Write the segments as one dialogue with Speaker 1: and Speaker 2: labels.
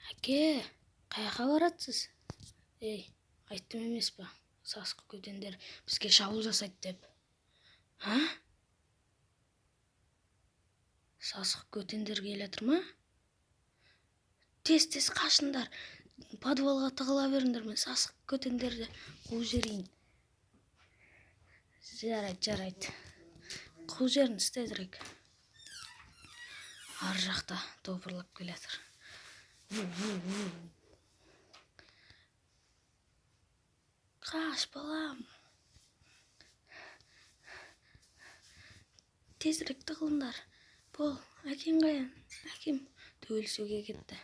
Speaker 1: Әке, қаяққа баратсыз? Ей, айттым емес па, сасық көтендер бізге шабуыл жасайды деп. А? Сасық көтендер келе жатыр ма? Тез-тез қашыңдар. Подвалға тығыла беріңдер, мен сасық көтендерді қуып жіберейін. Жарайды, жарайды. Қуып жіберіңіз тезірек. Ар жақта топырлап келе жатыр. Қаш, балам. Тезірек тығылыңдар. Бол, әкең қаян? Әкем төбелесуге кетті.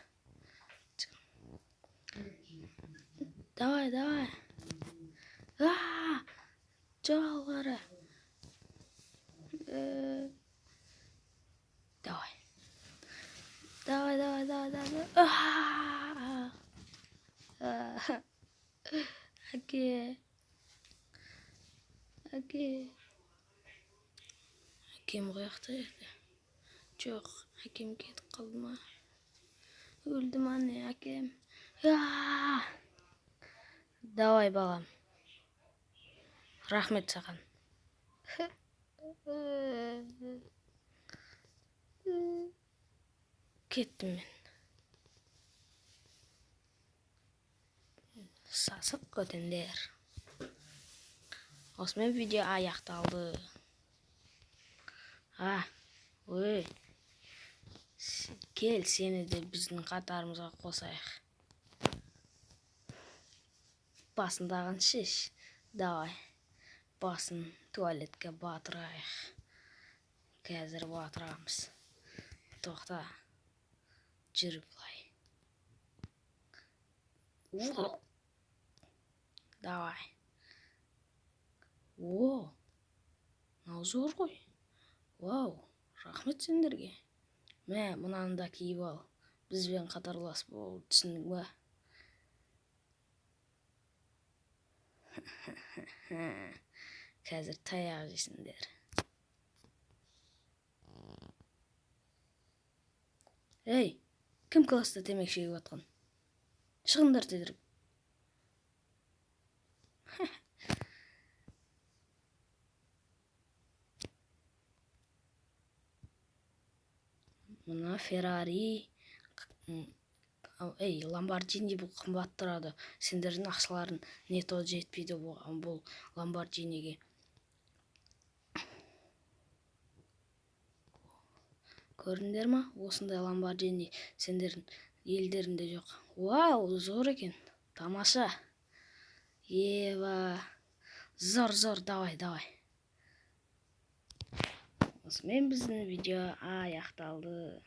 Speaker 1: Давай, давай. Аа! Жоғал қара. Давай. Давай, давай, давай, давай. Аа! Әке. Әке. Әкем қаяқта еді? Жоқ, әкем кетіп қалды ма? Өлді ма не әкем? Аа! Давай, балам. Рахмет саған. Кеттім мен. Сасық көтендер. Осымен видео аяқталды. А, ой. Кел, сені де біздің қатарымызға қосайық. Басындағын шеш. Давай. Басын туалетке батырайық. Қазір батырамыз. Тоқта. Жүр былай. Давай. О, мынау зор ғой. Вау, рахмет сендерге. Мә, мынаны да киіп ал. Бізбен қатарлас бол, түсіндің ба? Қазір таяқ жейсіңдер. Ей, кім класста темекі шегіп жатқан? Шығыңдар тезірек. Мына Феррари, ей, Ламборджини бұл қымбат тұрады. Сендердің ақшаларың не то жетпейді бұл Ламборджиниге. Көрдіңдер ма? Осындай Ламборджини сендердің елдерінде жоқ. Вау, зор екен. Тамаша. Ева. Зор, зор, давай, давай. Осымен біздің видео аяқталды.